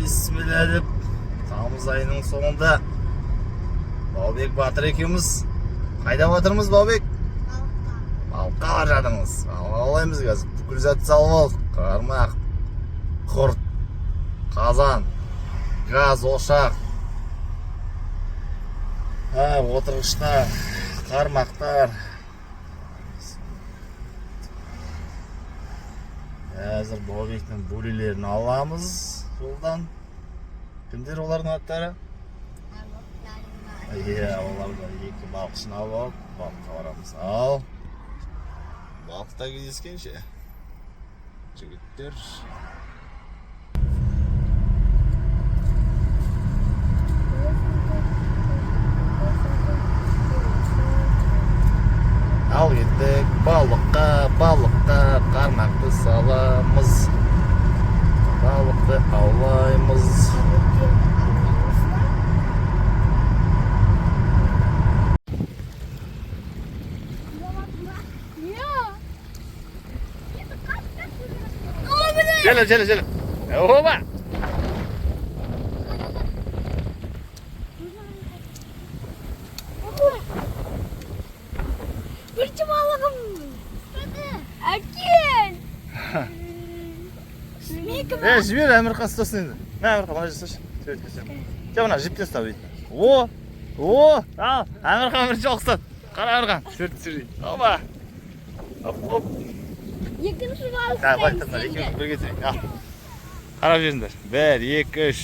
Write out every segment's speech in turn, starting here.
Бисмилля деп тамыз айының соңында Баубек батыр екеуміз қайда батырмыз, Баубек? Балыққа бара жатырмыз. Балық аулаймыз қазір. Бүкіл затты салып алдық. Қармақ, құрт, қазан, газ, ошақ, отырғыштар, қармақтар. Қазір Баубектің бөлелерін аламыз жолдан. Кімдер олардың аттары? Иә, оларды екі балықшыны алып алып, балыққа барамыз. Ал, балықта кездескенше, жігіттер. Ал кеттік балыққа, балыққа қармақты саламыз. Балықты аулаймыз. Желе, желе, желе. Опа! Бірінші балығым. Әкел. Е, жібер, Әмірхан ұстасын енді. Мә, Әмірхан, мына жерде ұсташы. Суретке түсемін. Жоқ, мына жіптен ұста бүйтіп. О! О! Ал, Әмірхан бірінші балық ұстады. Қара, Әмірхан, суретке түсірейін. Опа! Оп, оп. Екінші балық. Так, былай тұрыңдар, екеуміз бірге түсейік. Ал. Қарап жүріңдер. Бір, екі, үш.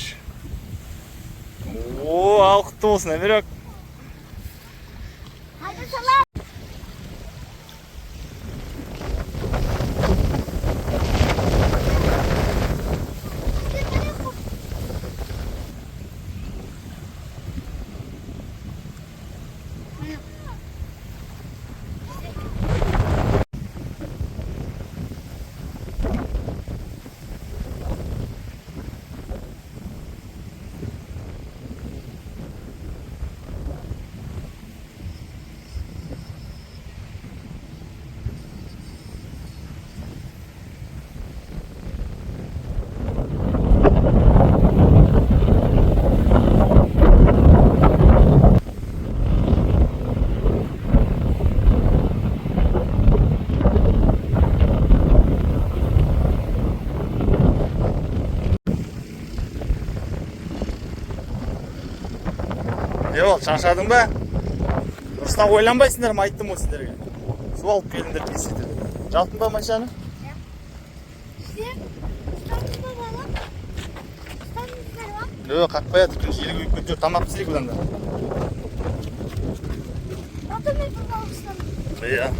О, ал құтты болсын, Әмірек. Қайда салам? Не болды, шаршадың ба? Дұрыстап ойланбайсыңдар ма, айттым ғой сіздерге. Су алып келіңдер, не істейді. Жаптың ба машинаны? Сен ұстадың ба балық? Ұстадыңыздар ма? Жоқ, қақпай жатыр, күн желі күйіп кетті. Тамақ пісірейік одан да. Ата, мен бір балық ұстадым. Иә.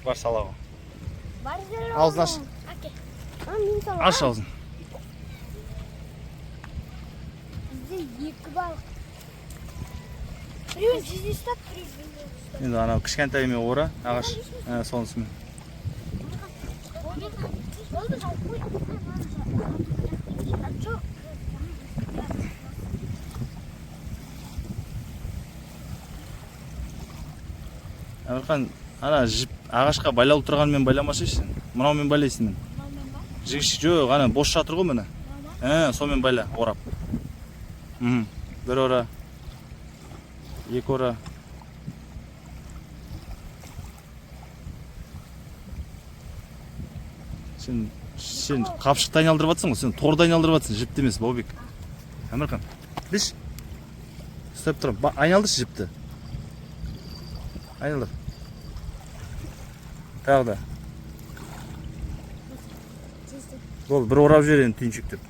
Бар, сала ғой. Бар. Аузын аш. Әке. Мен саламын. Аш аузын. Бізде екі балық. Біреуін жүзде ұстап, біреуін жүзде ұстап. Енді анау кішкентаймен ора, ағаш, сонысымен. Болды, жауып қой. Жоқ. Әмірхан, ана жіп ағашқа байлаулы тұрғанмен байламасайшы сен. Мынаумен байлайсың міне. Жігіт, жоқ, ана бос жатыр ғой міне. Сонымен байла, орап. Бір ора. Екі ора. Сен қапшықты айналдырып жатсың ғой, сен торды айналдырып жатсың, жіпті емес, Баубек. Әмірхан, беш. Ұстап тұр, айналдыршы жіпті. Айналдыр. Тағы да. Болды, бір орап жібер енді түйіншектеп.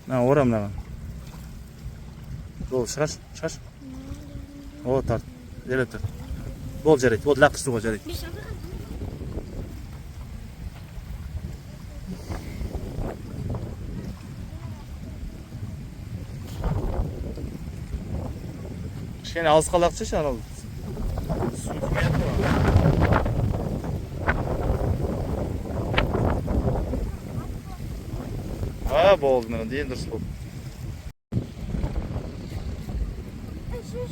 Мына ора мынаған. Болды, шығаршы, шығаршы. О, тарт. Желеп тарт. Болды, жарайды. Болды, лақтыр суға, жарайды. Кішкене алысқа лақтыршы, анау су тимей жатыр ғой. А, болды, міне, енді дұрыс болды.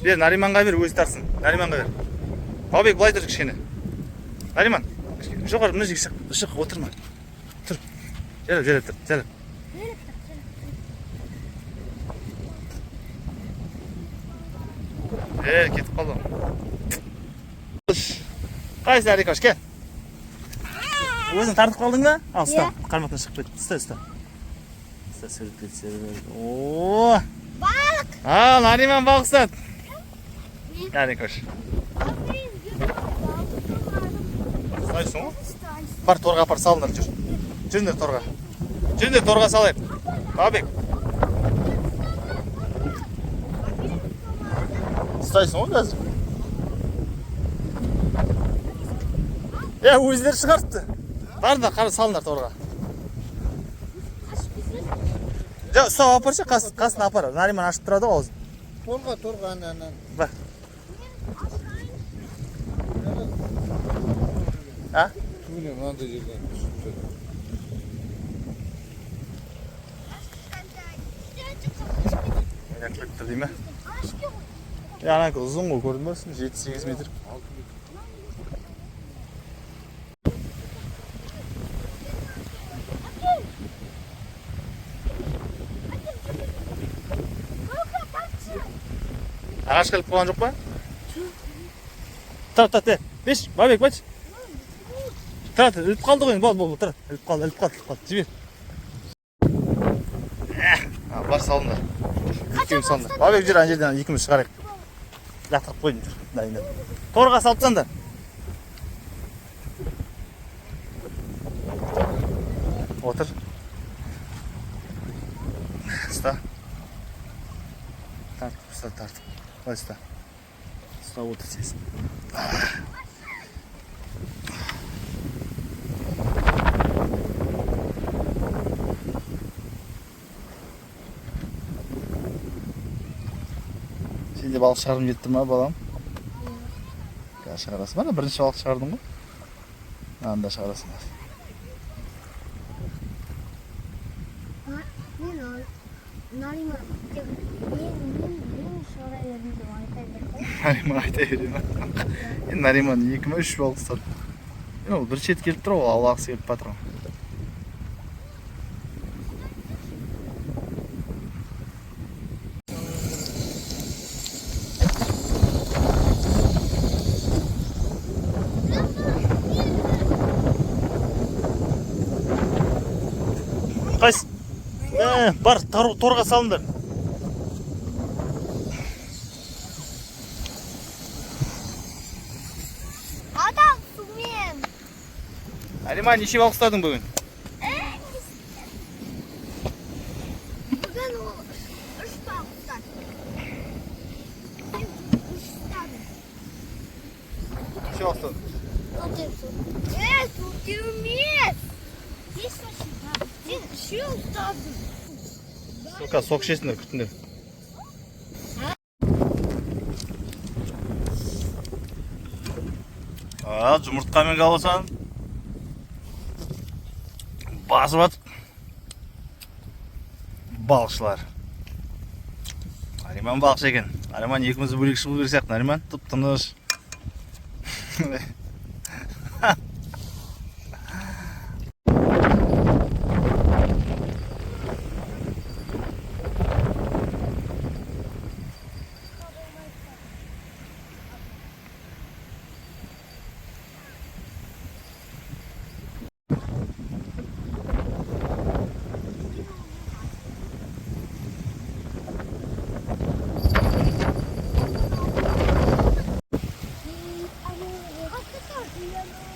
Бер, Нариманға бер, өзі тартсын. Нариманға бер. Баубек, былай тұр кішкене. Нариман, кішкене жоғары, мына жерге шық, шық, отырма. Тұр. Жайлап, жайлап тұр, жайлап. Е, кетіп қалды. Қайсы, Нарикош, кел. Өзің тартып қалдың ба? Ал, ұста. Қармақтан шығып кетті. Ұста, ұста. Ұста, суретке түсіріп. О! Балық! Ал, Нариман балық ұстады. Нарикош. Ұстайсың ғой? Бар, торға апар, салыңдар, жүр. Жүріңдер торға. Жүріңдер торға салайық. Бабек. Ұстайсың ғой қазір. Е, өздері шығарыпты. Барыңдар, қара, салыңдар торға. Жоқ, ұстап апаршы, қасына апар. Нариман ашып тұрады ғой аузын. Торға, торға, ана, ана. Бар. А? Түбіне мынандай жерден түсіп түседі. Ойнап кетті дей ме? Е, ананікі ұзын ғой, көрдің ба? 7-8 метр. 6 метр. Ағашқа іліп қойған жоқ па? Тұра, тұра, беш, Бабек, бач. Тұра, тұра, іліп қалды ғой енді, болды, болды, тұра. Іліп қалды, іліп қалды, іліп қалды, жібер. А, бар, салыңдар. Екеуміз салыңдар. Бабек, жүр, ана жерден екеуміз шығарайық. Лақтырып қойдым, жүр, дайындап. Торға салып тастаңдар. Отыр. Ұста. Тартып, ұста, тартып. Былай ұста. Ұстап отыр сен. Сен де балық шығарғың келіп тұр ма, балам? Қазір шығарасың ба? Бірінші балық шығардың ғой. Анда шығарасың. Мен Нариман тек мен шығара бердім деп айта берді. Нариман айта бере ма? Енді Нариман екі ме, үш балық ұстады. Енді ол бір шет келіп тұр ғой, аулағысы келіп жатыр ғой. Қайсы? Ә, бар, торға салыңдар. Адам сумен. Нариман, неше балық ұстадың бүгін? Бүгін ол үш балық ұстады. Мен үш ұстадым. Неше балық ұстадың? Е, төртеу емес. Бес. Сен үшеу ұстадың. Сока, сок ішесіңдер, күтіңдер. А, жұмыртқамен колбасаны басып атып балықшылар. Нариман балықшы екен. Нариман екеумізді бөлек шығу керек сияқты. Нариман тып тыныш.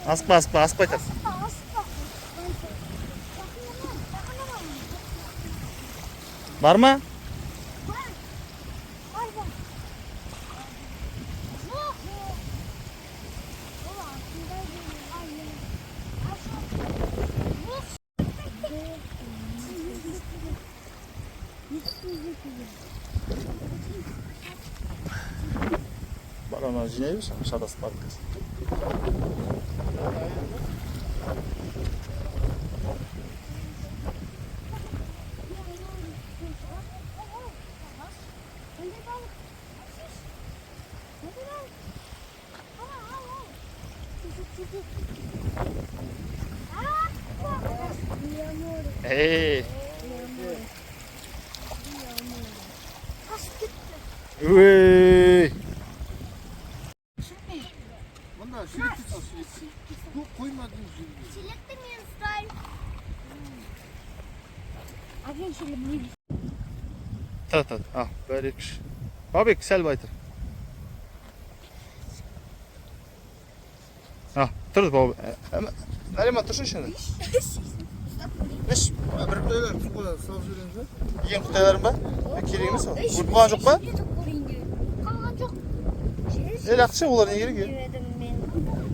Асықпа, асықпа, асықпай тарт. Бар ма? Бар, бар. Жоқ, жоқ. Ол артында жүр. Ай, жоқ. Жоқ. Ана жинай берші, шатасып бардық. Қандай балық? Қандай балық? Ал, ал, ал. А, Ей, қашып кетті. өй. Мында шелекті сал, шелекті. Жоқ, қоймадың жерге. Шелекті мен ұстаймын. Әкең шелек мен. Тұр, тұр, ал, бір, екі, үш. Баубек, сәл былай тұр. Ал, тұр, Баубек. Нариман, тұрсыншы енді. Үш, Бір құтайлар түсіп қояды, салып жібереміз ба? Ең құтайларың ба? Керек емес ол. Өліп қалған жоқ па? Қалған жоқ. Ел ақша, олар не керек, е? Едім мен.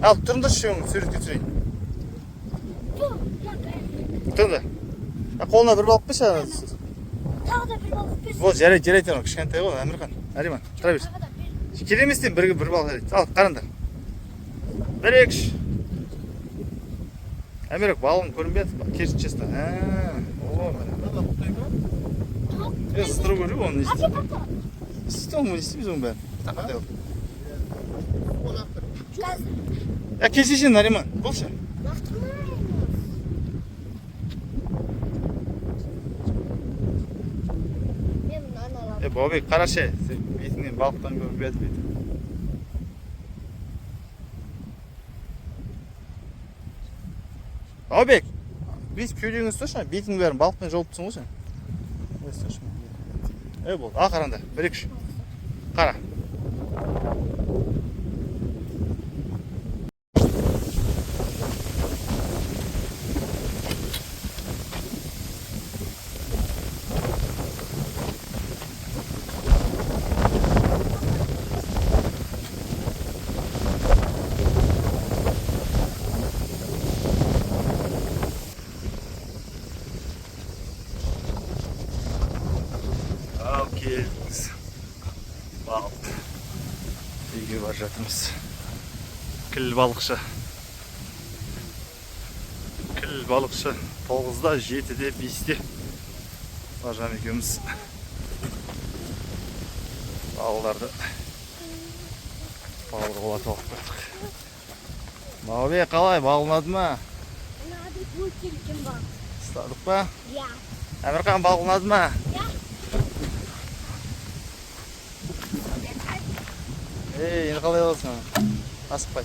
Ал, тұрыңдаршы, үшеуің, суретке түсірейін. Тұрыңдар. А, қолына бір балық берші. Тағы да бір балық берші. Ол жарайды, жарайды, анау кішкентай ғой, Әмірхан. Нариман, тұра берші. Тағы да бір. Керек емес деймін, бір балық жарайды. Ал, қараңдар. Бір, екі, үш. Әмірек, балығың көрінбей жатыр, керісінше ұста. Ә, о, міне. Мына құтай ма? Е, ысыру керек оны не Әке, істейміз? папа. Істейміз оны, не істейміз оның бәрін? Тақадай ол. Қол лақтыр. Қазір. Ә, келсейші, Нариман, болшы. Лақтырмаймыз. Мен мынаны аламын. Е, Баубек, қарашы, сен бетіңнен балықтан көрінбей жатыр бетің. Баубек, бүйтіп кеудеңді ұсташы, бетіңнің бәрін балықпен жауып тұрсың ғой сен. Ой, ұсташы. Е, болды. Ал қараңдар, бір, екі, үш. Қара. Ал келдіңіз. Балық. Үйге бара жатырмыз. Кіл балықшы. Кіл балықшы. 9-да, 7-де, 5-те. Бажам екеуміз балаларды балық аулатып алып қойдық. Баубек, қалай, балық ұнады ма? Ұнады, өте үлкен балық. Ұстадық па? Иә. Әмірхан, балық ұнады ма? Иә. Ей, енді қалай аласың? Асықпай.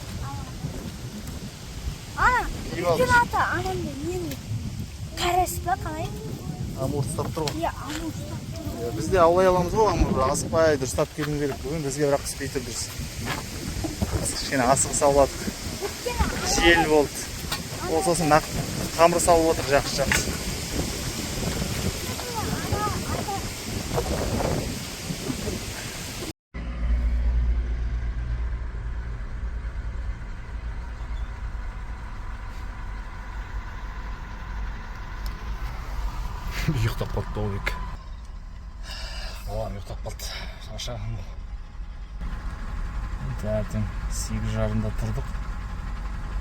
Ана, Киіп ал. үлкен аты, анандай нені? Карась па қалай? Амур ұстап тұр ғой. Иә, амур ұстап тұр. Иә, біз де аулай аламыз ғой амурды. Асықпай дұрыстап келуім керек. Бүгін бізге бірақ түспей тұр дұрыс. Біз кішкене асығыс ауладық. Жел болды. Ол сосын нақ қамыр салып отыр, жақсы жақсы. Ұйықтап қалды Баубек. Балам ұйықтап қалды. Шаршаған. Таңертең 8:30-да тұрдық.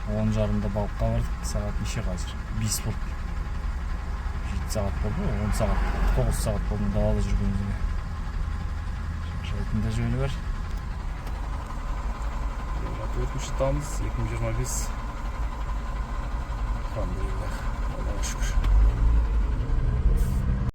10:30-да балыққа бардық. Сағат неше қазір? 5 болды. 7 сағат болды ғой, 10 сағат, 9 сағат болды далада жүргенімізге. Шаршайтын да жөні бар. 24 тамыз 2025. Алхамдулиллах. Аллаға шүкір.